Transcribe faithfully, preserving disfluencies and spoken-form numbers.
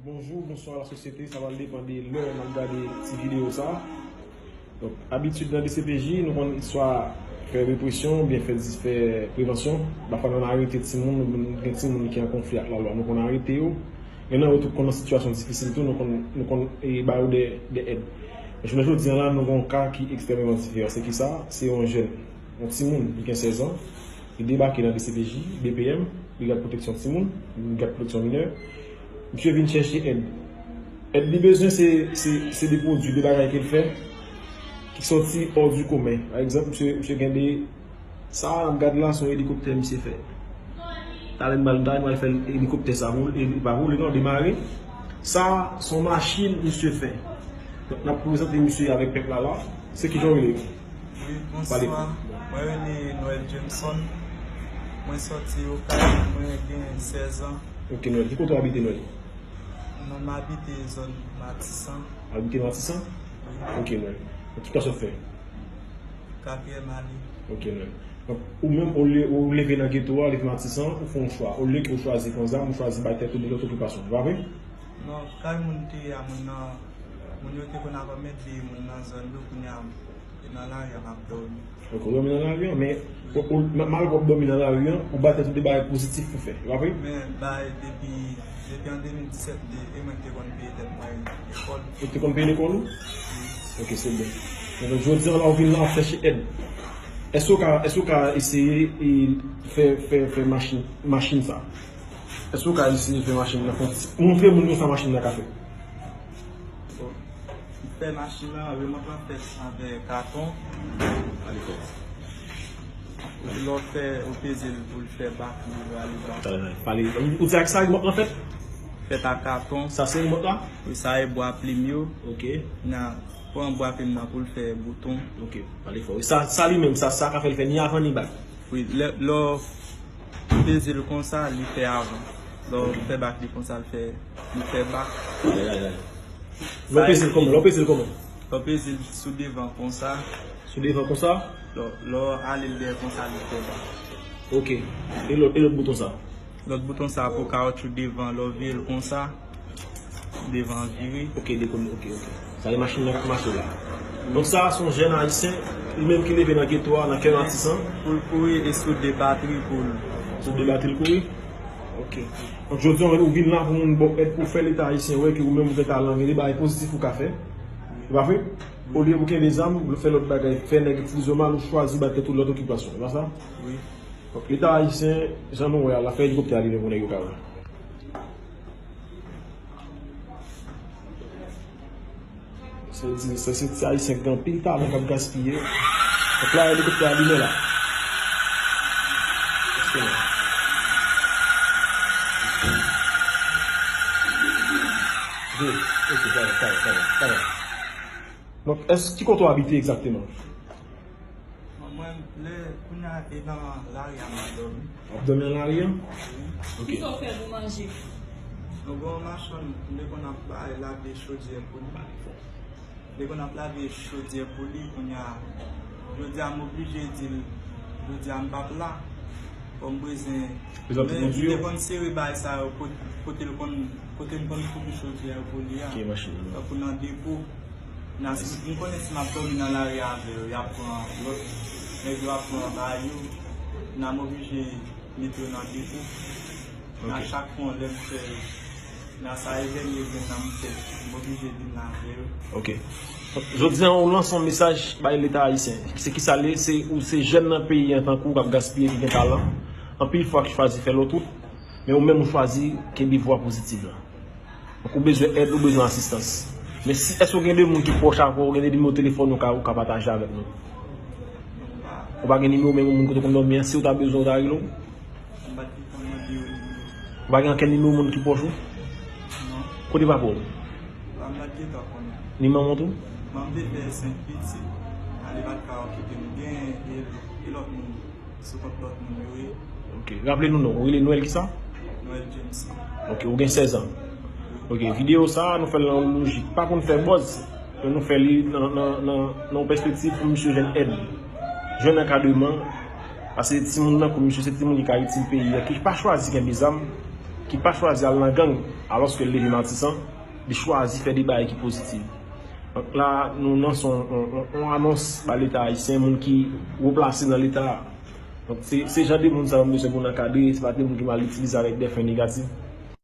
Bonjou, bonswa lasosyete, sa pral depann de lè n ap gade ti videyo sa. Donk, abitid nan D C P J, nou konn swa fè represyon oubyen fè, fè prevansyon. Pafwa, nou arete timoun, nou gen timoun ki an konfli ak lalwa, nou konn arete yo. Gen nan yo tou konn nan sitiyasyon difisil tou, nou konn, nou konn, e, ba yo de, de èd. Men jounen jodi a la, nou gen yon ka ki ekstrèmeman diferan. Se kisa? Se yon jèn, yon timoun, li gen sèz an, li debake nan D C P J, B P M, Brigad Pwoteksyon Timoun, Brigad Pwoteksyon Minè. Misye vin chèche èd. Èd li bezwen, se, se, se de pwodui, de bagay ke l fè, ki sòti hors du commun. Pa egzanp, misye, misye gen de, sa a n ap gad la, se yon elikoptè misye fè. Talè m pral, talè m pral fè elikoptè sa, e li pa vole non, demare. Sa a, se yon machin misye fè. Donk, n ap prezante misye avèk pèp la la. Se kijan w rele? Wi, pale. Bonswa. Mwen rele Noël Jameson. Mwen sòti Okay, mwen gen sèz an. Ok, Noël. Ki kote w abite, Noël? Non, m abite zòn Matisan. Abite Matisan? Wi. Ok, Noël. Donk, ki klas w ap fè? Katriyèm ane. Ok, Noël. Donk, ou menm, ou le-, ou leve nan geto a, leve Matisan, ou fè yon chwa. Olye ke ou chwazi pran zam, ou chwazi bay tèt ou de lòt okipasyon. Se pa vre? Non, kay moun te ye a, moun nan, moun yo te konn ap anmède moun nan zòn yo, kounye a, e nan lari a m ap dòmi. Ok, ou dòmi nan lari a, men ou, ou, ma-, malgre w ap dòmi nan lari a, ou bay tèt ou de bagay pozitif pou fè, se pa vre? Men, bay, depi, depi an de mil disèt, de, e mwen ki te konn peye tèt mwen lekòl. Ou te konn peye lekòl ou? Wi. Ok, se bon. Men donk, jodi a la, ou vin la, w ap chèche èd. Èske w ka, èske w ka eseye, e, fè, fè, fè machin, machin sa? Èske w ka eseye fè machin nan fè yon ti, montre moun yo sa machin nan ka fè? Bon, fè machin nan, remòt lan fèt avèk katon. Lè w fè, ou peze l pou l fè bak, li rale bak. Talè, pale. Ou, ou di ak sa remòt lan fèt? Fèt ak katon. Sa se remòt la? Wi, sa e bwa plim yo. Ok. Nan pran bwa plim nan pou l fè bouton. Ok, pale fò. Sa, sa li menm, sa, sa ka fè l fè ni avan ni bak. Wi, lè, lè w peze l konsa, li fè avan. Lè w fè bak li konsa, l fè, li fè bak. Ay, ay, ay. Lè w peze l kòman? Lè w peze l kòman? Lè w peze l sou devan konsa. Sou devan konsa? Lè, lè w ale l dèyè konsa, li fè bak. Ok. E lòt, e lòt bouton sa? Lòt bouton sa pou kawotchou devan, lè w vire l konsa. Devan vire. Ok, dekoule, ok, ok. Sa se machin nan k ap mache la. Donk sa a se yon jèn ayisyen, li menm ki leve nan geto a, nan kè Matisan. Pou l kouri e sou de batri pou l. Sou de batri l kouri? Ok. Donk jodi a ou vin la pou moun ba w èd pou fè Leta ayisyen wè ke ou menm ou gen talan, gen de bagay pozitif ou ka fè. Se pa vre? Olye pou kenbe zam, ou fè lòt bagay, fè nèg itilize w mal, ou chwazi bay tèt ou lòt okipasyon. Se pa sa? Wi. Donk Leta ayisyen, jan nou wè a, l ap fè elikoptè a rive pou nèg yo ka wè. Se di, se, se ti ayisyen ki gen anpil talan k ap gaspiye. Donk la, elikoptè a limen la. Donk, èske, ki kote w abite egzakteman? Bon, mwen, lè, kounye a, e nan lari a m ap dòmi. W ap dòmi nan lari a? Wi. Ok. Kisa w fè pou manje? Nou gen yon machann, m te konn ap bay lave chodyè pou li. M te konn ap lave chodyè pou li, kounye a, jodi a, m oblije di l, jodi a, m p ap la. Fò m bezwen, men li te konn sere bagay sa yo, kot-, kote l konn, kote m konn foubi chodyè yo pou li a. Tankou nan depo. Nan, m konnen si m ap dòmi nan lari avè yo, y ap pran lòt, nèg yo ap pran bagay yo, nan m oblije mete yo nan depo. Nan chak fwa lè m fè, nan sa evènye vin nan m fè, m oblije vin avè yo. Ok. Jodi a, ou lanse yon mesaj bay Leta ayisyen. Se kisa l ye? Se, ou se jèn nan peyi a tankou w k ap gaspiye, ki gen talan. Anpil fwa ki chwazi fè lòt wout, men ou menm ou chwazi kenbe vwa pozitiv la. Donk, ou bezwen èd, ou bezwen asistans. Men si, èske w gen de moun ki pwòch avè w, ou gen de nimewo telefòn ou ka, ou ka pataje avèk nou? Ou pa gen nimewo menm moun kote w konn dòmi an, si w ta bezwen, ou ta rele w? Ou pa gen ankenn nimewo moun ki pwòch ou? Kote papa w? Ni manman w tou? Manman m te fè senk pitit, ale pa t ka okipe m. Gen e, e lòt moun. Sou kont lòt moun yo ye. Ok. Raple nou non. Ou rele Noël kisa? Noël James. Ok. Ou gen sèz an. Ok. Videyo sa a, nou fè l nan yon lojik. Pa konn fè buzz. Men nou fè li nan, nan, nan, nan yon pèspektiv pou misye jwenn èd. Jwenn ankadreman. Paske timoun nan, kou misye se timoun ki ka itil peyi a, ki pa chwazi kenbe zam. ki pa chwazi al nan gang, alòske l leve Matisan, li chwazi fè de bagay ki pozitiv. Donk la, nou lanse yon, yon, yon, yon anons ba Leta ayisyen, moun ki wo plase nan Leta a. Donk se, se jan de moun sa yo nou bezwen pou n ankadre, se pa de moun ki mal itilize avèk de fen negatif.